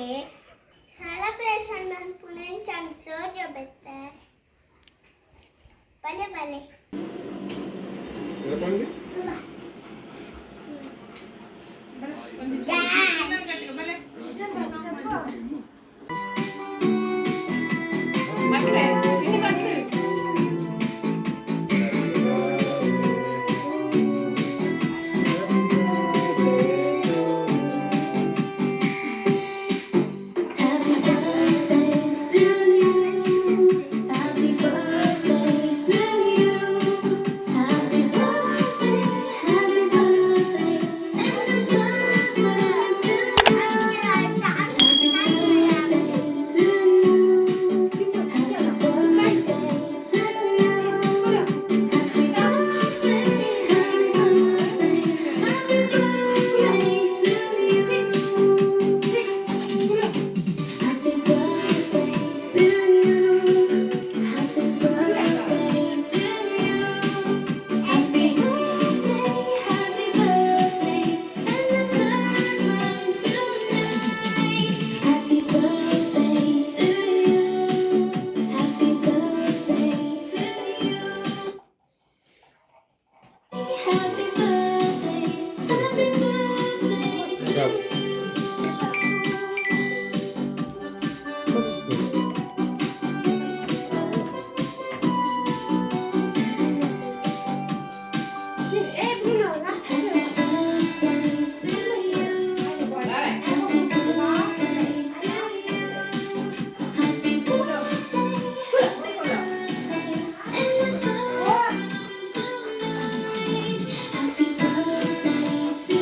Birthday celebration ಮನ್ಪುನೆಂಚ ತೋಜಬೆತ್ತೆ. ಬಲೆ ಬಲೆ. ಎದಕೊಂಡಿ? Dance. ಮಕ್ಳೇ ಇನ್ನು ಮಕ್ಳು. Happy birthday to you. Happy birthday to you. Happy birthday, happy birthday, and a to you. Happy birthday to you. Happy birthday to you. Happy birthday, happy birthday, happy birthday to you. Happy birthday to you. Happy birthday to you. Happy birthday, happy birthday, and the star tonight. Happy birthday to you. Happy birthday to you. Happy birthday, happy birthday to you. Happy birthday to you. Happy birthday to you. Happy birthday, happy birthday, and the star tonight. Happy birthday to you.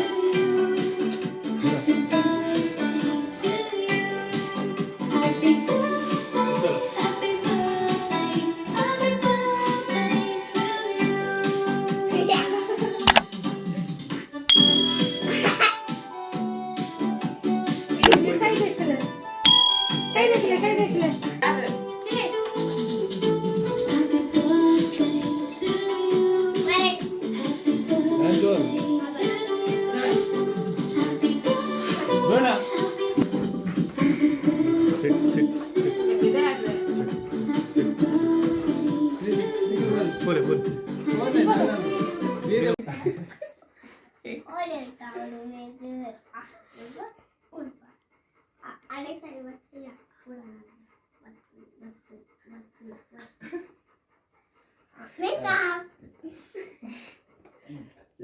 Happy birthday to you. Happy birthday, happy birthday, happy birthday to you. ಕೈ ದೆಕ್ಕಲೆ, ಕೈ ದೆಕ್ಕಲೆ, ಕೈ ದೆಕ್ಕಲೆ. ಚಿನ್ನಿ. Happy birthday to you. Happy birthday to you. Happy birthday. ಬೇಡ. Happy sit sit. birthday to you. Happy birthday to you. ಪೋಲೆ ಪೋಲೆ. ಅಡೆ ಸರಿ ಬತ್ತಿಲ್ಲ. Make-up.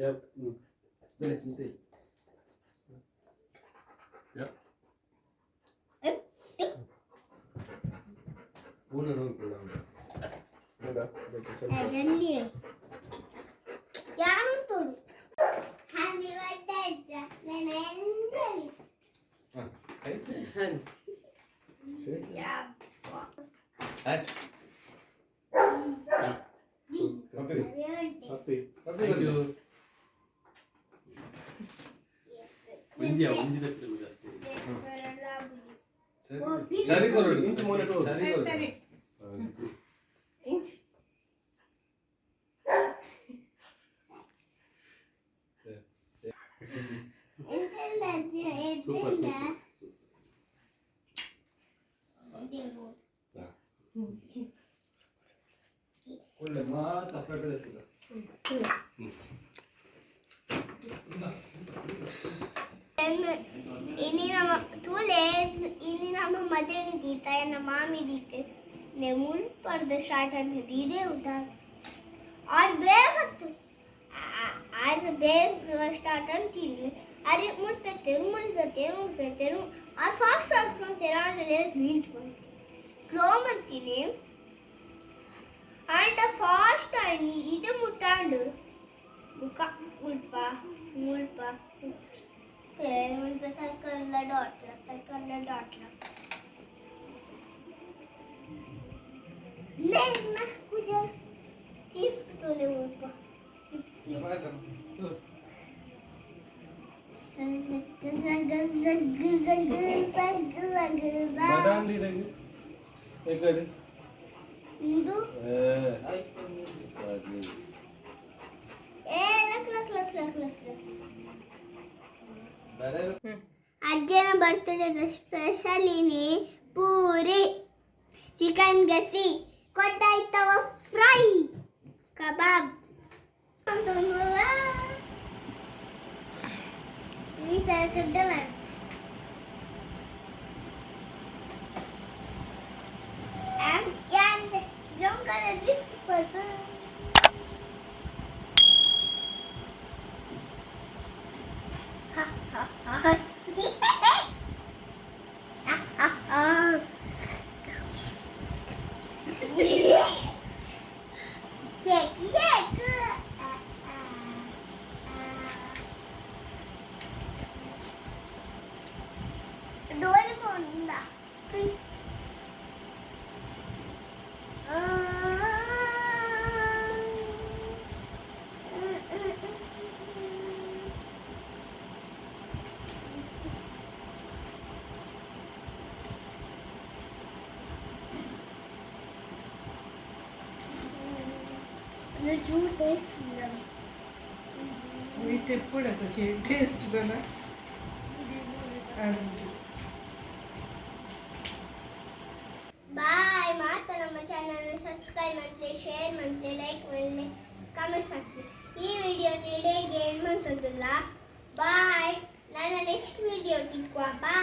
ಯಪ್. ಬೇರೆ ಚಿಂತೆ. ಯಪ್. ಜಲ್ದಿ ಯಾರು ತೋಡು. ಹ್ಯಾಪಿ ಬರ್ತ್ಡೇ ಅಜ್ಜ. ನಾನು ಎಲ್ಲರಿ. ಯಪ್ಪ. ಹ್ಯಾಪಿ. Thank you. ಒಂಜಿ ಒಂಜಿ ದಪ್ಪಿನ ಜಾಸ್ತಿ. ಸರಿ ಕೊರಡು ಇಂಚು ಮೋನೆ. ಸರಿ. ಸರಿ ಸರಿ ಇಂಚ್. Super super. ಒಳ್ಳೆ ಮಾತು ಅಪ್ಪ. ಇನಿ ನಮ್ಮ ತೂಲೆ, ಇನಿ ನಮ್ಮ ಮದುವೆ ದೀತ ಎನ್ನ ಮಾಮಿ ದೀತೆ ನೆ ಮುಲ್ಪರ್ದ ಸ್ಟಾರ್ಟ್ ಅಂತ ದೀದೇ ಉಂಟ. ಆರು ಬೇಗ ಆರು ಬೇಗ ಸ್ಟಾರ್ಟ್ ಅಂತೀನಿ. ಅರೆ ಮುಲ್ಪೆತ್ತೇರು ಮುಲ್ಪೆತ್ತೇರು ಮುಲ್ಪೆತ್ತೇರು. ಆರು ಫಾಸ್ಟ್ ಸ್ಟಾರ್ಟ್ ಮಾಡ್ತೀರ ಅಂದ್ರೆ ನಿಂತು ಸ್ಲೋ ಮಾಡ್ತೀನಿ. ಆಂಡ ಫಾಸ್ಟ್ ಆಯ್ನಿ ಇದು ಮುಟ್ಟಾಂಡು ಮುಖ ಮುಲ್ಪ ಮುಲ್ಪ ಮುಲ್ಪ ಸರ್ಕಲ್ ಡಾಟ್ ಸರ್ಕಲ್ ಡಾಟ್. ಕುಜಲ್ ಕ್ಲಿಪ್ ತೋಲೆ ಮುಲ್ಪ. ಜಗ್ ಜಗ್ ಜಗ್ ಜಗ್ ಜಗ್ ಜಗ್. ಮದಾಂಡಿ ಎಕಡೆ? ಇಂದು. ಏ. ಏ luck luck luck luck luck luck. ಅಜ್ಜನ ಬರ್ತ್ಡೇದ ಸ್ಪೆಷಲ್ ಇನಿ ಪೂರಿ, ಚಿಕನ್ ಗಸಿ, ಕೊಟ್ಟಾಯಿ ತವ ಫ್ರೈ, ಕಬಾಬ್. ಈ ಸರ್ಕಡ್ಡಲ್ಲ. And don't gonna drift purple. Ha ha ha. Ha ha ha. Cake, cake. Ah, ah, ah. Doraemon da. ಚೂರು ಟೇಸ್ಟ್ ಉಂಡವೆ. ಎಪ್ಪುಡತ ಟೇಸ್ಟ್ ದನ. ಬಾಯ್. ಮಾತ ನಮ್ಮ ಚಾನಲ್ ಸಬ್ಸ್ಕ್ರೈಬ್ ಮಾಡ್ಲಿ, ಶೇರ್ ಮಾಡ್ಲಿ, ಲೈಕ್ ಮಾಡ್ಲಿ, ಕಾಮೆಂಟ್ಸ್ ಮಾಡ್ಲಿ. ಈ ವಿಡಿಯೋ ಇಡೀ ಏನು ಮಂತೊಂದುಲ್ಲ. ಬಾಯ್, ನನ್ನ ನೆಕ್ಸ್ಟ್ ವಿಡಿಯೋ ತಿಕ್ಕುವ. ಬಾಯ್.